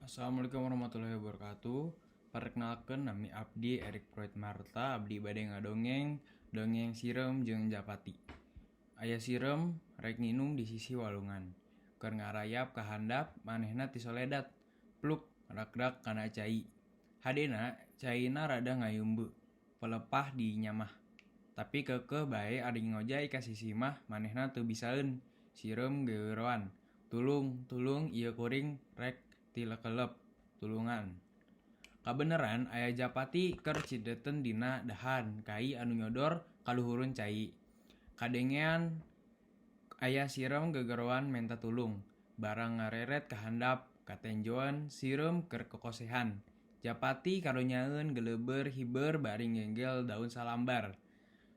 Assalamualaikum warahmatullahi wabarakatuh. Perkenalkan, nami abdi Erik Proit Marta. Abdi bade ngadongeng dongeng Sireum jeung Japati. Aya sireum rek nginum di sisi walungan. Keur ngarayap ka handap, manehna tisoledat, pluk rakrak kana cai. Hadena caina rada ngayeumbeu, pelepah dinyamah. Tapi keukeuh bae ari ngojay ka sisi mah manehna teu bisaeun. Sireum gegeroan, "Tulung, tulung, ieu kuring rek tilekelep, tulungan." Kabeneran aya japati keur cindeteun dina dahan kai anu nyodor kaluhureun cai. Kadengean aya sireum gegeroan menta tulung. Barang ngareret ka handap, katenjoan sireum keur kokosehan. Japati karonyaeun geleubeur hiber bari ngenggel daun salambar.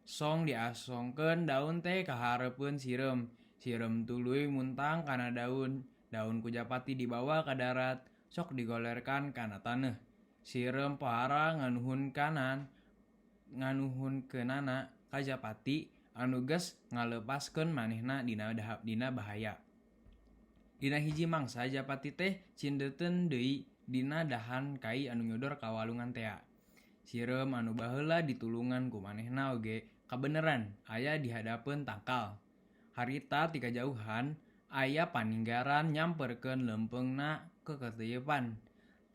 Song diasongkeun daun teh ka hareupeun sireum. Sireum tuluy muntang kana daun. Daun ku japati dibawa ka darat, sok digolerkan kana taneuh. Sireum pohara nganuhunkeunana ka japati anu geus ngalepaskeun manehna dina bahaya. Dina hiji mangsa japati teh cindeteun deui dina dahan kai anu nyodor ka walungan tea. Sireum anu baheula ditulungan ku manehna oge kabeneran aya di hadapeun tangkal. Harita ti kajauhan aya paninggaran nyamperkeun leumpeungna kekeuteuyepan.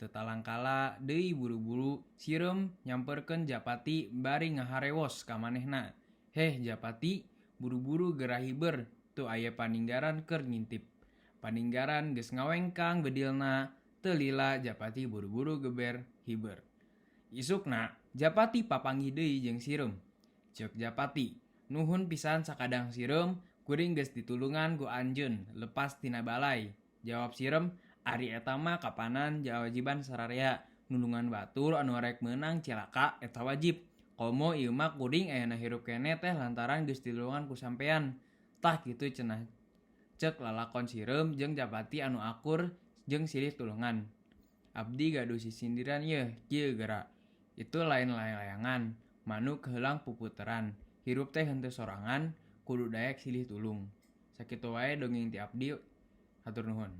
Teu talangkala deui buru-buru sireum nyamperkeun japati bari ngaharewos ka manehna, "Heh japati, buru-buru geura hiber, tuh aya paninggaran keur ngintip." Paninggaran geus ngawengkang bedilna, teu lila japati buru-buru geber hiber. Isukna japati papanggih deui jeung sireum. Ceuk japati, "Nuhun pisan sakadang sireum, kuring geus ditulungan ku anjeun lepas tina balai." Jawab sireum, "Ari eta mah kapanan jawajiban sararea, nulungan batur anu rek meunang cilaka eta wajib. Komo ieu mah kuring ayana hirup keneh teh lantaran geus ditulungan ku sampean." Tah kitu cenah ceuk lalakon sireum jeung japati anu akur jeung silih tulungan. Abdi gaduh sisindiran yeuh, kieu geura. Itu lain layangan, manuk heulang puputeran. Hirup teh henteu sorangan, kudu daek silih tulung. Sakitu wae dongeng ti abdi, hatur nuhun.